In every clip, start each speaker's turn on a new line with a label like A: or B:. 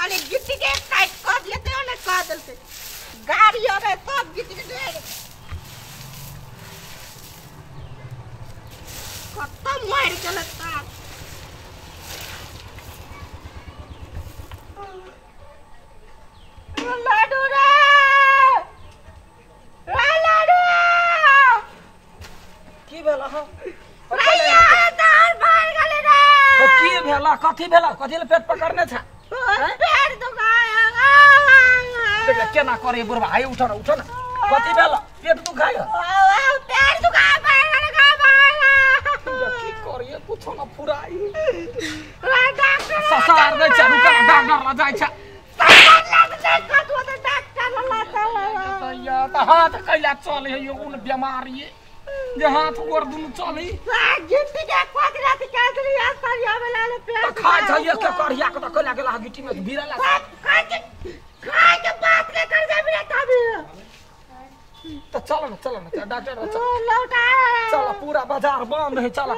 A: कहली गिट्टी के काट कर लेते हो ने कह देलते गाड़ी आवे तब गिट्टी के कत्ता मार चलता लाडू रे लाडू
B: की भेला हो
A: की
B: भेला कथी भेला कथी ले पेट पकड़ने छ
A: पेट दुखाय
B: देख केना करे बुढ़वा हाय उठ न उठ न कथी भेला पेट दुखाय
A: पेट दुखाय
B: की करिए कुछो न फुराई
A: डॉक्टर
B: ससार नै छ रुक डॉक्टर ल जाय छ त हाथ कैला चले है यो उन बीमारी जे हाथ गोर दुनु चले
A: गिट्टी के कोद रात के दली आस्तारी आवेला ले पेट
B: त खाय छ एक करिया के त कैला गेला गिट्टी में भिरला
A: खाय के बात के कर दे बिना तभी
B: त चल न चल न डॉक्टर चल
A: लौटा
B: चल पूरा बाजार बंद है चल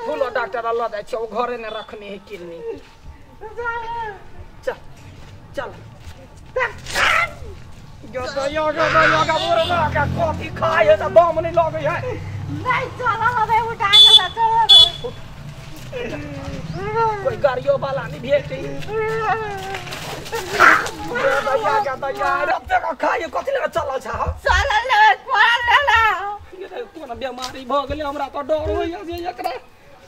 B: फूलो डॉक्टर ल जाय छ ओ घरे ने रखने है किलनी चल चल गदया गदया का बुढ़वा का कथी खाय है त दम नहीं लगे है
A: नहीं चल हवे उठा के चल
B: कोई गाड़ियों वाला नहीं भेटी गदया गदया रत्ते का खाय कथी ले चलल छ
A: चलल ले पड़ल ले
B: ये कोन बीमारी भ गेलै हमरा त डर होइया जे एकरा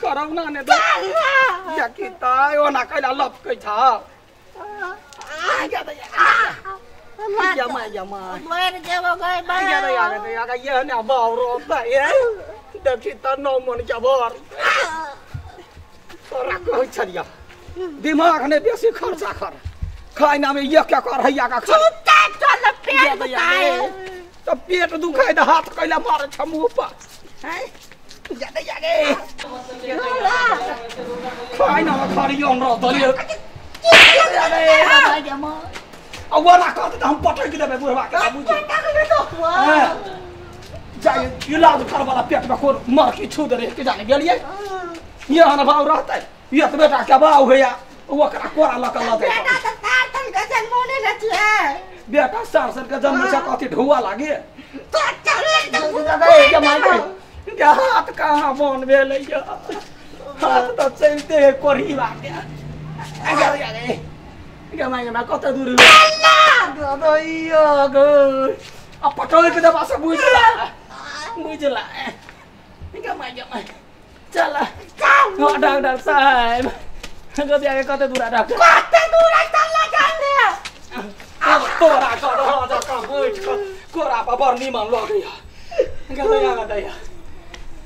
B: कोरोना ने दे या की त ओना कैला लपकै छ आ गदया जमा जमा
A: मर जेबो गए
B: या या या ये ने बावरो ये देखी त नौ मन के भर तोरा कहै छलिया दिमाग ने बेसी खर्चा कर खाइना में ये क्या कर हैया का खा
A: चल पेट दुखाए
B: त पेट दुखाए त हाथ कैला मारे छ मुंह पर हैं जादे जागे खाइना में खरियो न दलियो आ वना कहते त हम पटक देबै बुढ़वा के बुझ जाय इलाज कर वाला पेट में कोन मरकी छू दे रे के जाने गेलिए ये हन भाव रहतै ये त बेटा के भाव होया ओकरा कोरा ल के ल दे
A: बेटा त सार सन के जन्मोने न छियै
B: बेटा सार सन के जन्म छ कथी ढुआ लागे
A: तो चल
B: के माय के हाथ कहाँ बन भेलै हाथ त चलते कोरी बाटे आगे आगे गे my गे कत दूर गदैया गे आ पटोय के दबा से बुझला बुझला गे my गे my चल चल डॉक्टर साहब गदैया के कत दूर डॉक्टर
A: कत दूर चल चल
B: तोरा कर जका बैठ क कोरा पर बड़ निमन लगैया गदैया गदैया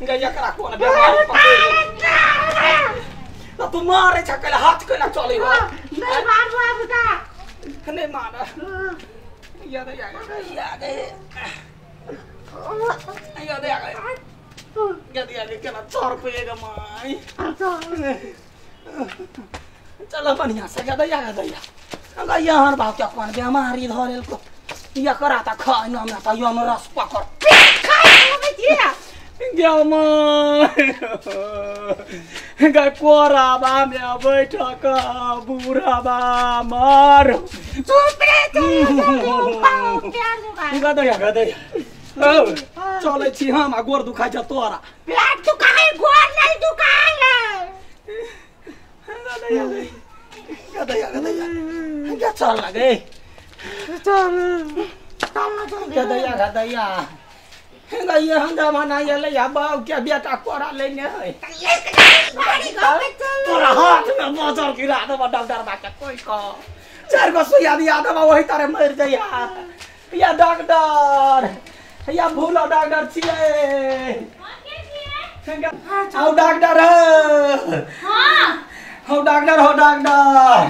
B: गे एकरा कोन बेमारी पकड़ त तू मारे छ कैला हाथ कैला चलै हो
A: नहीं मारबो अब का
B: नहीं मार या या या गे या या या या केना चर पे गे my चल बढ़िया से गदैया गदैया गैया हर भाव के कोन बेमारी धरेल को एकरा त खाइ न हमरा त यो रस पकड़
A: खाइ होबै छिया
B: गे कोराबा में बैठ क बुढ़ाबा मार
A: चुप रे चुप
B: गदैया गदैया चलै छी हम आ गोर दुखाइ छ तोरा
A: पेट दुखाइ गोर नहीं दुखाइ
B: गदैया गदैया गदैया गे चल लगे
A: चल
B: गदैया गदैया गैया हम जमाना एलै आ बाउ के बेटा कोरा लेने है तोरा हाथ में मजर गिरा देबो डॉक्टर बा के कोई को चार गो सुइया दिया देबो वही तारे मर जइया या डॉक्टर या भूलो डॉक्टर छियै आओ डॉक्टर
C: हां
B: हो डॉक्टर हो डॉक्टर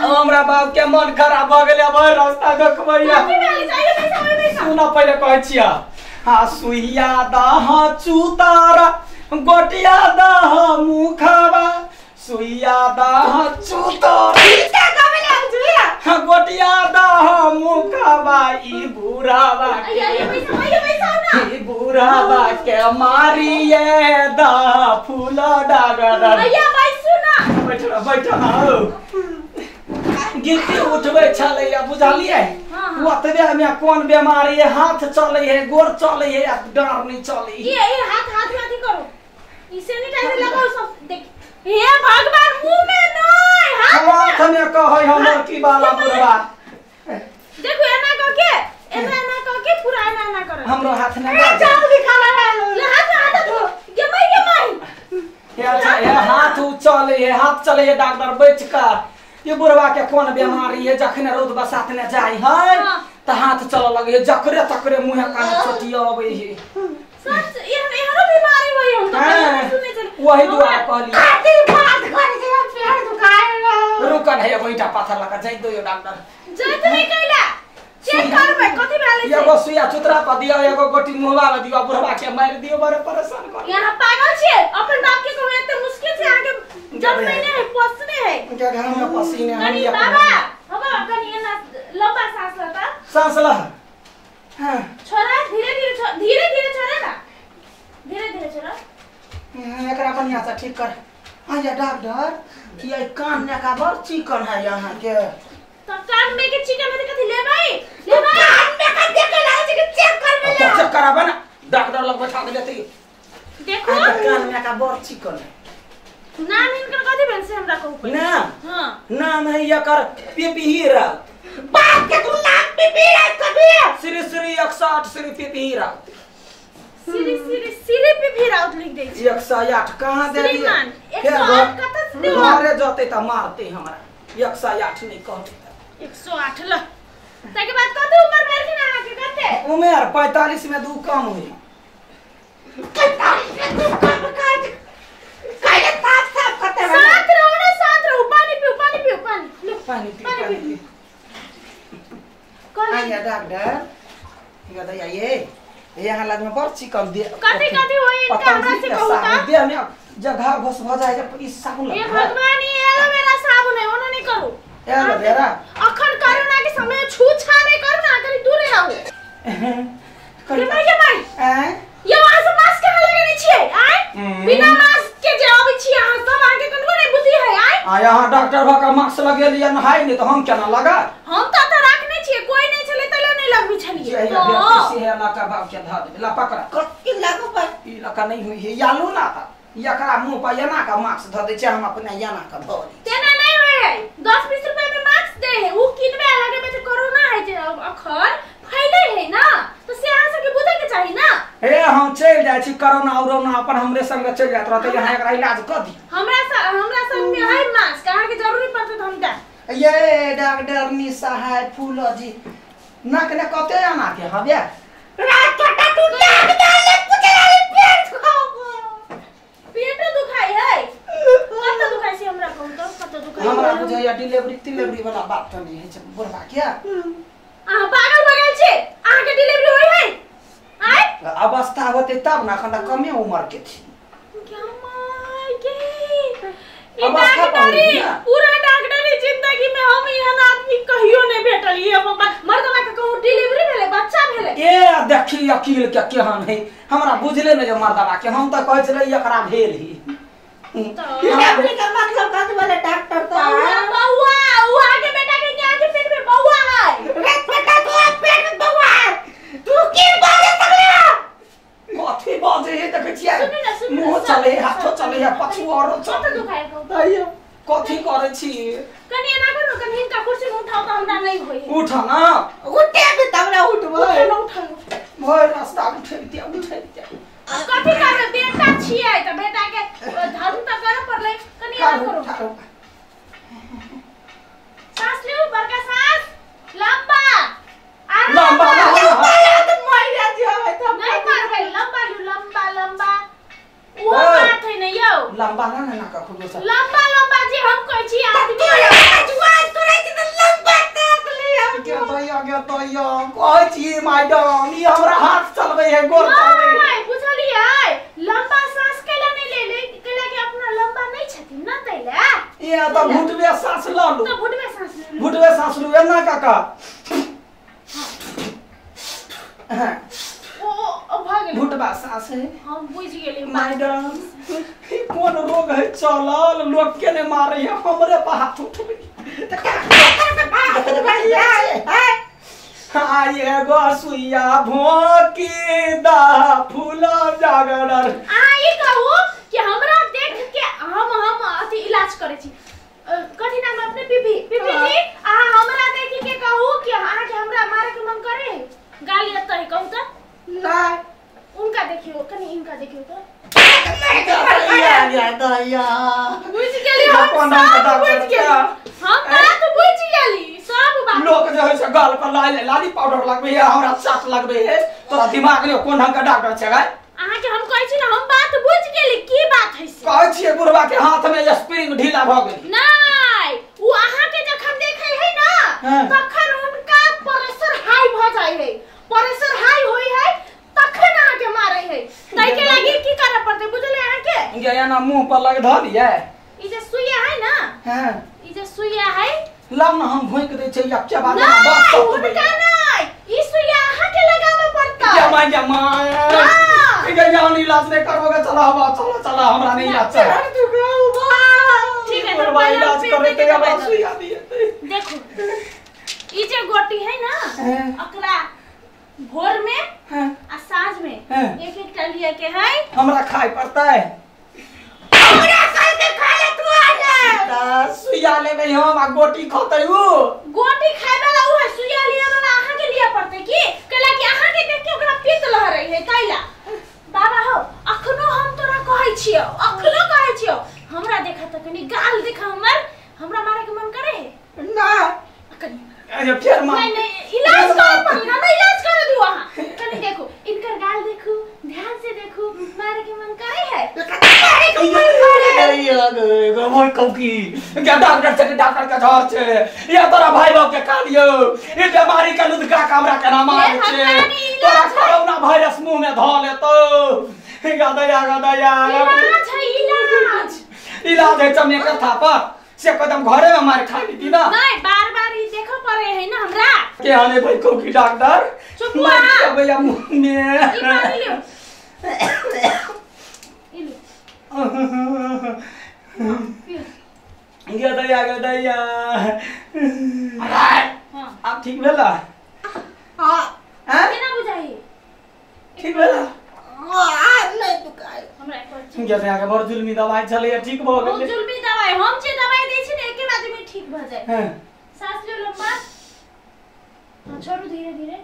B: हमरा बाप के मन खराब भ गेलै भर रास्ता देखबैया सुन पहिले कहै छियै हा सुइया दह चुतारा गोटिया दह मुखवा सुइया दह चुतारा गोटिया दह मुखवा ई बुढ़ावा के बुढ़ावा के मारिए द फूल डागर बैठ बैठ। गिट्टी उठबै छलै या बुझलियै ओतबे में कोन बीमारी है हाथ चलै है गोर चलै है आ डार नहीं चलै
C: ये ये हाथ हाथ में अथी करो ई सैनिटाइजर लगाओ सब देख हे भगवान मुंह में नहीं हाथ
B: में कहै हमर की वाला बुढ़वा
C: देखो एना कह के एना एना कह के पूरा एना एना करो
B: हमरो हाथ ना
A: चाल दिखाला
C: ले हाथ हाथ गेमाई गेमाई
B: ये अच्छा ये हाथ उ चले है हाथ चले है डॉक्टर बैठ का ये बुढ़वा के कोन बीमारी है जखने रौद बसात ने जाय है त हाथ चल लगे है जकरे तकरे मुंह कान छोटी आवे है
C: सच एहनो बीमारी होई हम तो सुनै छली
B: वही दुआरे कहली
A: कथी बात करे छै हम पेट दुखाय
B: रुकन है एगो ईटा पाथर लगा जाय दो डॉक्टर
C: जाइत नहीं कैला चेक करबै कथि भेलै
B: एगो सुइया चुतरा पर दियो एगो गोटी मुहवा में दियो बुढ़वा के मार दियो बड़े परेशान कर
C: यहाँ पागल छियै अपन बाप के कहू एते मुश्किल से आगे जन्मने है पोसने है
B: उनके घर में पसीने हम
C: कनी बाबा बाबा कनी एना लंबा सांस लता
B: सांस ल हां
C: छोरा धीरे धीरे धीरे धीरे छोरा ना धीरे धीरे छोरा
B: एकरा बढ़िया से ठीक कर आया डॉक्टर ये कान ने का बड़ चिकन है यहां के
C: तो कान में के चिकन में कथि लेबै लेबै
A: कान में का देखे लागे छै चेक करबे ले
B: चेक कराबे ना डॉक्टर लग बैठा देले त
C: देखो
B: कान में का बड़ चिकन है
C: नाम इनकर कथि भेल से हमरा कहू
B: नाम
C: हां
B: नाम है एकर पीपी राउत
A: बाप के तू नाम पीपी राउत कभी
B: श्री श्री 108 श्री पीपी राउत
C: श्री श्री श्री पीपी राउत लिख दे छी
B: 108 कहां दे दिए
C: श्रीमान 108 कत से देबो
B: घरे जते त मारते हमरा 108 नहीं कहते
C: 108 ल ताके बाद कते उम्र भेल कि ना अहाँ के कते
B: उम्र 45 में 2 कम हुई
A: 45 में 2 कम काज काहे साफ साफ कते
C: साथ रहो ना साथ रहो पानी पियो पानी पियो पानी लो
B: पानी पी पानी पी
C: कौन
B: आया डॉक्टर ये दया ये यहाँ लग में बड़ चिकन दे
C: कथि कथि होई इनका हमरा से कहू त
B: दे में जगह घोस भ जाय जब ई साबुन
C: हे भगवान ई एलोवेरा साबुन है ओना नहीं करू
B: एलोवेरा
C: अखन कोरोना के समय छू छा नहीं करू ना करी दूरे रहू के माई
B: हैं
C: ये वहां से मास्क कहां लगेने छियै आय बिना मास्क के जे आबै छी अहां सब अहां के कनको नहीं बुद्धि है आय
B: आ यहां डॉक्टर भ के मास्क लगेलियै नहाय नहीं त हम केना लगा
C: हम त त राखने छियै कोई नहीं छलै तले नहीं लगबी छलियै
B: ये बेटी है लका बाप के धा दे ला पकड़
A: कथि लागू पर
B: ई लका नहीं हुई है यालू ना त एकरा मुंह पर एना का मास्क ध दै छै हम अपने एना का ध दै
C: तेना नहीं होय है 10-20 रुपया में मास्क दे है उ किनबे अलग में त कोरोना है जे अखन फैले है ना तो से अहां सबके बुझे के चाही ना
B: हे हम चल जाय छी कोरोना उरोना अपन हमरे संग चल जात रहते यहां एकरा इलाज क दी
C: हमरा हमरा संग में है मास्क अहां के जरूरी पड़ते त हम दे
B: ये डॉक्टर नी साहब फूलो जी नाक ने कते आना के हबे
A: रात छोटा तू नाक डाले पुछला पेट दुखाओ
C: पेट दुखाई है कत दुखाई से हमरा कहू त कत दुखाई
B: हमरा बुझाया डिलीवरी तिलेवरी वाला बात त नहीं है छै बुढ़वा के
C: अहां पागल भ गेल छी अहां के डिलीवरी होई है आय
B: अवस्था होते तब ना अखन त कमे उम्र के छी
C: क्या माय के ई डॉक्टरी पूरा डॉक्टरी जिंदगी में हम एहन आदमी कहियो नहीं भेटल ये मर्दवा के कहू डिलीवरी भेले बच्चा भेले
B: ए देखी अकील के केहन है हमरा बुझले नहीं जे मर्दवा के हम त कहै छलै एकरा भेल ही
A: डिलीवरी का मतलब कथि बोले डॉक्टर तो
C: बउआ उहा के बेटा के क्या के पेट में बउआ है
A: रे बेटा तू पेट में बउआ तू की बाजे सकले
B: कथि बाजे है देखै छियै मुंह चले हाथो चले है पछु औरो
C: चले दुखाय
B: आइयो कथि करै छी
C: कनी एना करू कनी हिनका कुर्सी में उठाओ त हमरा नहीं होई
B: उठ ना
A: उठे भी तब ना उठबै
C: उठो
B: भर रास्ता उठे दिया उठे दिया
C: कथि करबै बेटा छियै त बेटा के धर्म त करे पड़लै कनी एना करू सांस लिउ बड़का सांस लंबा
B: लंबा
A: लंबा त मर जाय त
C: नहीं करबै लंबा लिउ लंबा लंबा वो बात है न यौ
B: लंबा ना ना का खुद से
C: लंबा लंबा जी हम कहै छी आदमी
A: जुआन तोरा के त लंबा ताक ले हम
B: के दैया के दैया कहै छी मैडम ई हमरा हाथ चलबै है गोर चलबै
C: नहीं बुझलियै लंबा सांस कैला नहीं ले ले कैला के अपना लंबा नहीं छथिन ना तैला
B: ए त घुटबे सांस ल लू
C: त घुटबे सांस ले
B: घुटबे सांस लू एना काका
C: ओ ओ भ गेल
B: घुटबा सांस है
C: हम बुझ गेली
B: मैडम ई कोन रोग है चलल लोग के ने मारे है हमरे पर हाथ उठबै
A: त का
B: एगो सुइया भोंकी दा फूला जागर।
C: अहाँ ई कहू कि हमरा देख के हम अथी इलाज करै छी, कथी नाम अपने पीपी पीपी जी, अहाँ हमरा देख के कहू कि अहाँ के हमरा मारे के मन करे है? गाली एतै है कहू त
A: नहीं।
C: उनका देखियो कनी, इनका देखियो त
A: दैया दैया
C: बुझ गेली हम, सब बुझ गेली हम, बात बुझ गेली सब बात।
B: लोक जे है से गाल पर लाली लाली पाउडर लगबे है, हमरा साथ लगबे है। तोरा दिमाग ने कोन ढंग के डॉक्टर छै गाय?
C: अहाँ के हम कहै छी ना हम बात बुझ गेली की बात है से।
B: कहै छियै बुढ़वा के हाथ में स्प्रिंग ढीला भ गेल।
C: नहीं उ अहाँ के जखन देखै है ना तखन उनका प्रेशर हाई भ जाय है, प्रेशर हाई होई है तखन अहाँ के मारै है। तै के लागि की करऽ पड़तै बुझलै अहाँ के?
B: गया ना मुंह पर लग धऽ दियै
C: ई जे सुइया है ना।
B: हां
C: ई जे सुइया है
B: लाव ना हम भोंक दै छै यच्चा बात
C: नहीं,
B: बात सब
C: उनका नहीं, ई सुइया अहाँ के लगाबऽ पड़तै।
B: क्या मां क्या मां ठीक है यहाँ इलाज नहीं करबोगे, चला हवा चला चला हमरा नहीं इलाज चाहिए।
C: ठीक है तो
B: बुढ़वा
C: पहले हम
B: इलाज
C: पेट
B: करे
C: के
B: ते
C: दवाई
B: हमरा
C: दो।
B: सुइया दिए।
C: देखो ई जे गोटी है ना ओकरा भोर में आ साँझ में एक एक टा लिया के है
B: हमरा खाए पड़तै।
A: हमरा कह के खा ले तू आ
B: सुइया लेबै हम आ गोटी खतै उ।
C: गोटी खाए वाला उ है, सुइया लिया वाला अहाँ के लिया पड़तै की कैला कि अहाँ के देख के ओकरा पित्त लहरै है कैला। बाबा हो अखनो हम तोरा कहै छियौ, अखनो कहै छियौ हमरा देखा त कनी गाल देखा हमर, हमरा मारे के मन करे है
A: ना
C: कनी।
B: अरे फेर मार
C: नहीं नहीं इलाज कर पड़ी ना, इलाज कर दियो अहाँ कनी। देखो इनकर गाल देखो ध्यान से देखो, मारे के मन करे है?
A: मारे के मन करे।
B: मोर कौकी क्या डॉक्टर छै, डॉक्टर के झर छै या तोरा भाई बाप के कालियो ई बीमारी के लुदका हमरा केना मारे छै, तोरा कोरोना वायरस मुंह में धऽ लेतौ। गदया गदया
C: इलाज है इलाज
B: इलाज है चमे के थापा से कदम घरे में मार खा लीती ना।
C: नहीं बार बार ई देखो पड़े है ना हमरा
B: के आने भाई कौकी डॉक्टर
C: चुप
B: मार के भैया मुंह में
C: ई पानी लियो ई लो
B: गदया गदया।
C: हां
B: आप ठीक भेला?
A: हां
B: हैं
C: केना बुझाई
B: ठीक भेला?
A: हां नहीं दुखाय
C: हमरा एक बार।
B: गदया के बड़ जुलमी दवाई छलै ठीक भ
C: बहुत
B: गेलै।
C: जुलमी दवाई हम जे दवाई दै छी ने एके बार में ठीक भ जाय।
B: हां
C: सांस लियो लंबा, हां छोड़ू धीरे धीरे।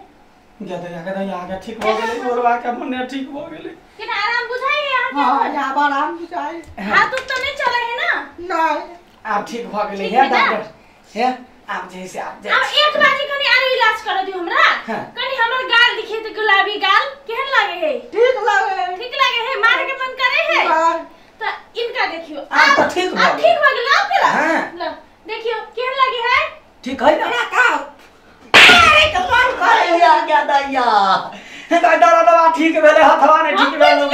B: गदया गदया के ठीक भ गेलै, बुढ़वा के मने ठीक भ गेलै।
C: केना आराम बुझाई है अहाँ के?
A: हां आब आराम बुझाई।
C: हाथ उत त नहीं चले है ना?
A: नहीं
B: आब ठीक भ गेलै
C: ठीक
B: हे
C: है ना?
B: डॉक्टर हे आब जे से आब
C: अब एक बाजी कनी आरो इलाज कर दियो हमरा। कनी हमर गाल दिखे त गुलाबी गाल केहन लागे है?
A: ठीक लागे।
C: ठीक लागे है? मारे के मन करे है? त इनका देखियो
B: आब त ठीक भ
C: अब ठीक भ गेल अब केला
B: हां
C: ल देखियो केहन लागे है?
B: ठीक है ना?
A: हमरा का मारे के मन करे
B: या गदया डरा दवा ठीक भेलै, हथवा नै ठीक भेल।
C: हम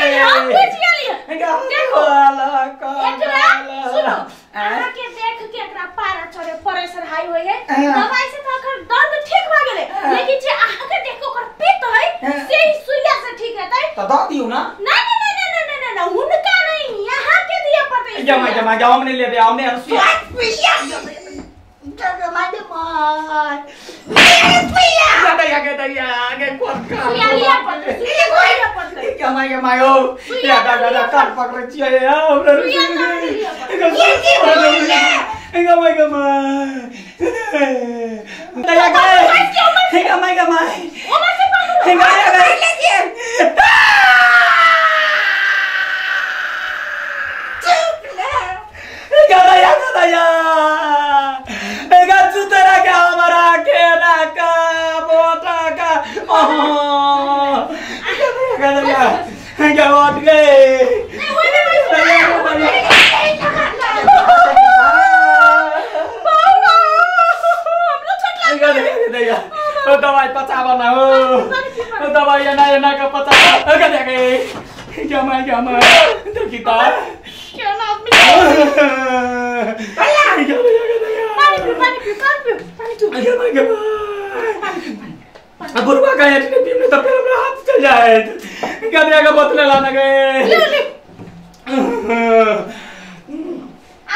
C: बुझ गेलियै।
B: देखो
C: एकरा सुनो अहाँ के देख के एकरा पारा चढ़े प्रेशर हाई होय है, दवाई से त ओकर दर्द ठीक भ गेलै, लेकिन जे अहाँ के देख के ओकर पित्त है से ही सुइया से ठीक हेतै
B: त द दियौ ना।
C: नहीं नहीं नहीं नहीं नहीं नहीं हुनका नहीं यहाँ के दिया पड़तै।
B: जमा जमा जाओ हमने लेबे हमने सुइया
A: सुइया जग मारे मार सुइया
B: गदया गदया के कोन का
C: सुइया लिया पड़तै, सुइया लिया पड़तै।
B: क्या माय my हो या दादा कान पकड़ै छियै हमरा
C: सुइया त लिया पड़तै।
B: गे my गे my दया गे गे my गे my
C: ओमर से पकड़ो
B: गे गे
A: चुप ले
B: गदया गदया गे चुतरा के हमरा के ना का बोटा का गदया गदया गे उठ गए।
C: नहीं ओइ में बैठो ना। बाबा हमरो छोट लाग
B: गदया गदया ओ दवाई पचाब ना हो, दवाई एना एना के पचाब। गदया गे क्या my क्या my देखी त
C: केना आदमी
B: गदया
C: पानी पिउ पानी पिउ पानी पिउ पानी पिउ
B: गे my गे my बुढ़वा का एटने पीने तो फिर हमरा हाथ चल जाए। गदया के बोतल लाना गए।
C: लियो लियो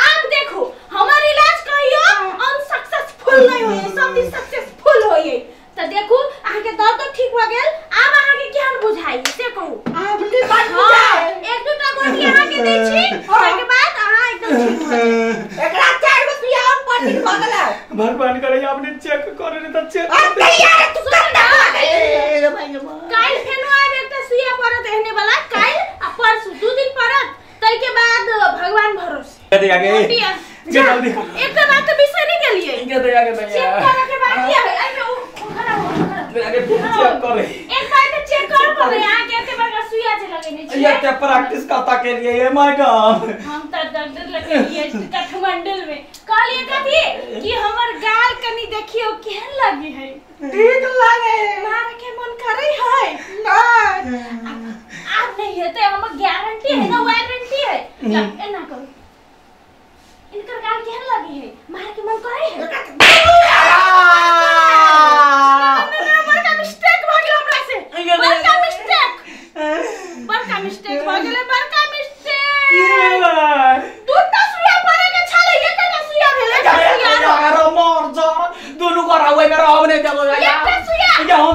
C: आब देखो हमर इलाज कहियो अनसक्सेसफुल नहीं होई, सब दिन सक्सेसफुल होई। त त देखू अहाँ के दर्द तो ठीक भ गेल आब अहाँ के केहन बुझाई से कहू
A: आब नी बात बुझाई
C: एक दूटा गोटी अहाँ के दै छी ओकर बाद अहाँ एकदम ठीक भ जायब
A: एकरा चार गो सुइया और पट्टी भ गेलै
B: भगवान करे आपने चेक करे ने त चेक
A: आ तैयार तू कन्ना
B: ए भाई
C: काल फेनो आब एकटा सुइया पड़त एहने वाला काल आ परसू 2 दिन पड़त तै के बाद भगवान भरोसे
B: दे आगे जल्दी
C: एकटा बात तो बिसरि नहीं गेलिए
B: दे आगे भैया
C: चेक करे के बाकी है एमे उ खड़ा हो खड़ा
B: आगे चेक करे
C: एक बार तो चेक कर पड़े यहां के एते बड़का सुइया जे लगेने छी
B: ये ते प्रैक्टिस करता के लिए ये मैडम
C: हम त डॉक्टर लगेलिए काठमांडू में कहलिए कथी कि हमर गाल कनी देखियो केहन लगी है
A: ठीक लागे
C: मार के मन करे है
A: ना
C: आब नहीं हेतै हमर गारंटी है ना वारंटी है एना करू इनकर गाल केहन लगी है मार के मन करे है बड़का मिस्टेक भ गेल हमरा से बड़का मिस्टेक बड़का मिस्टेक भ गेलै बड़का मिस्टेक दूटा सुइया पड़े के छलै एकटा सुइया भेलै
B: अरे मर जा दोनों कर आवे मेरा हम नहीं देबो
C: एकटा सुइया
B: ये हम